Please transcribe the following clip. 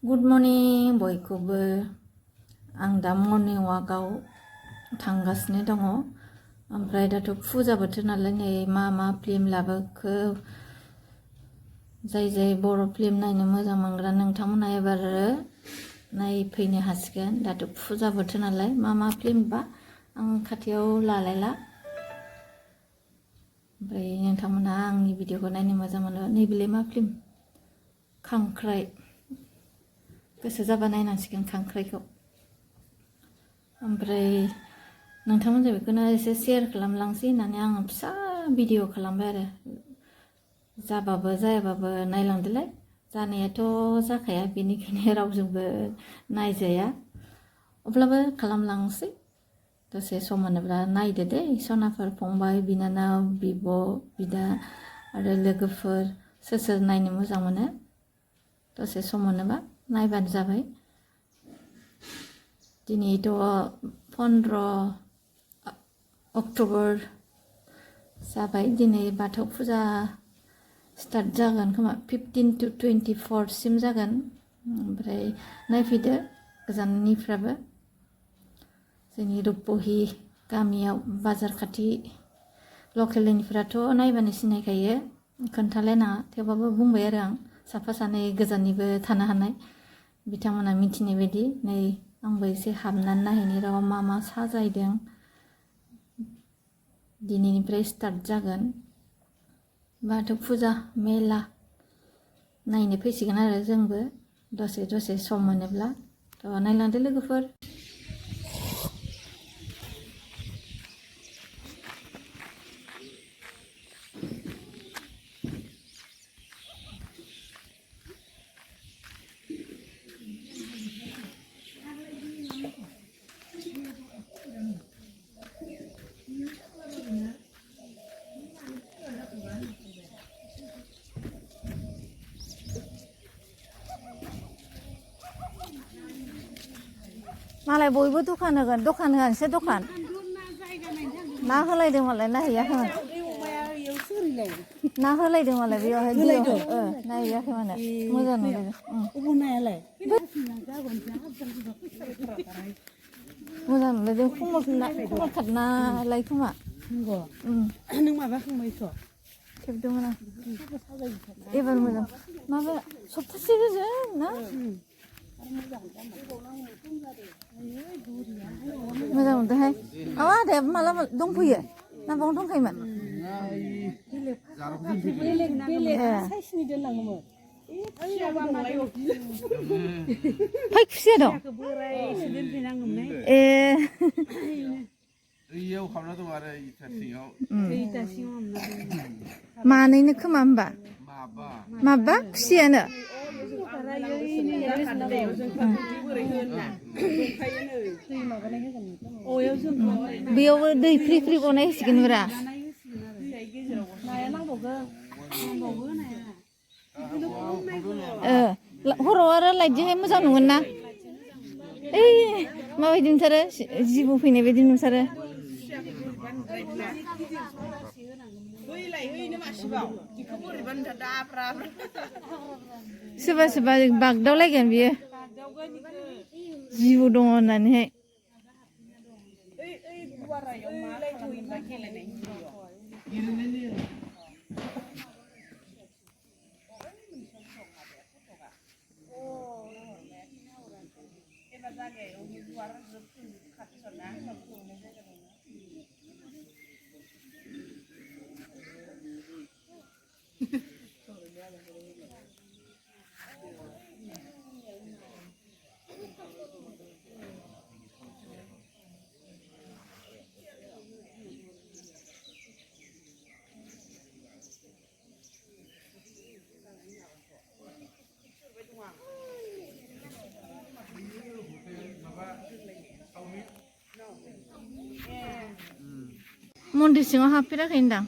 Good morning बयखौबो आं दा मर्निं वाकआव थांगासिनो दङ ओमफ्राय दाथ' फुजा बोथोर नालाय नै मा फिल्म लाबोखो जाय बर' फिल्म नायनो मोजां मोनग्रा नोंथांमोना एबार नायफैनो हासिगोन दाथ' फुजा बोथोर नालाय मा फिल्म बा आं खाथियाव लालायला ओमफ्राय नोंथांमोना आंनि भिडिअखौ नायनो मोजां मोनो नैबेलाय मा फिल्म खांख्राइ गोसो जाबा नायनांसिगोन खांख्राइखौ ओमफ्राय नोंथांमोनजों बेखौनो एसे शेयार खालामलांसै होननानै आं फिसा भिडिअ खालामबाय आरो जाबाबो जायाबाबो नायलांदोलाय जानायाथ' जाखाया बेनिखायनो रावजोंबो नायजाया अब्लाबो खालामलांसै दसे सम मोनोब्ला नायदो दे सनाफोर फंबाय बिनानाव बिब' बिदा आरो लोगोफोर सोर नायनो मोजां मोनो दसे सम मोनोबा नायबानो जाबाय दिनैथ' 15 अक्ट'बर जाबाय दिनै बाथौ फुजा स्टार्ट जागोन खोमा 15 to 24 सिम जागोन ओमफ्राय नायफैदो गोजाननिफ्राबो जोंनि रुपहि गामियाव बाजार खाथि लकेलनिफ्राथ' नायबानो सिनायखायो खोन्थालायनाङा थेवबाबो बुंबाय आरो आं साफा सानै गोजाननिबो थानो हानाय बिथांमोना मिथिनाय बायदि नै आंबो एसे हाबनानै नायहैनि राव मा साजायदों दिनैनिफ्राय स्टार्ट जागोन बाथौ फुजा मेला नायनो फैसिगोन आरो जोंबो दसे सम मोनोब्ला थ' नायलांदो लोगोफोर मालाय बयबो दखान होगोन होनोसै दखान ना होलायदों मालाय नायहैयाखै ना होलायदों मालाय बेयावहाय नायहैयाखै माने मोजां नुदों मोजां नुदों खमल खारनालाय खोमा नों माबाखांबायथ' खेबदोंमोन आं एबार मोजां माबा सप्तासे गोजोन ना मोजां मोनदोंहाय आदाया माला दंफैयो ना बावनो दंखायोमोन फाय खुसिया दं ए मानैनो खोमा होमबा माबा खुसियानो बेयावबो दै फ्रि बनायसिगोन ब्रा हराव आरो लाइटजोंहाय मोजां नुगोन ना ओइ माबायदि नुथारो जिबौ फैनाय बायदि नुथारो सोरबा बागदावलायगोन बियो जिबौ दङ होननानैहाय मन्दिर सिङाव हाबफेराखै होनदां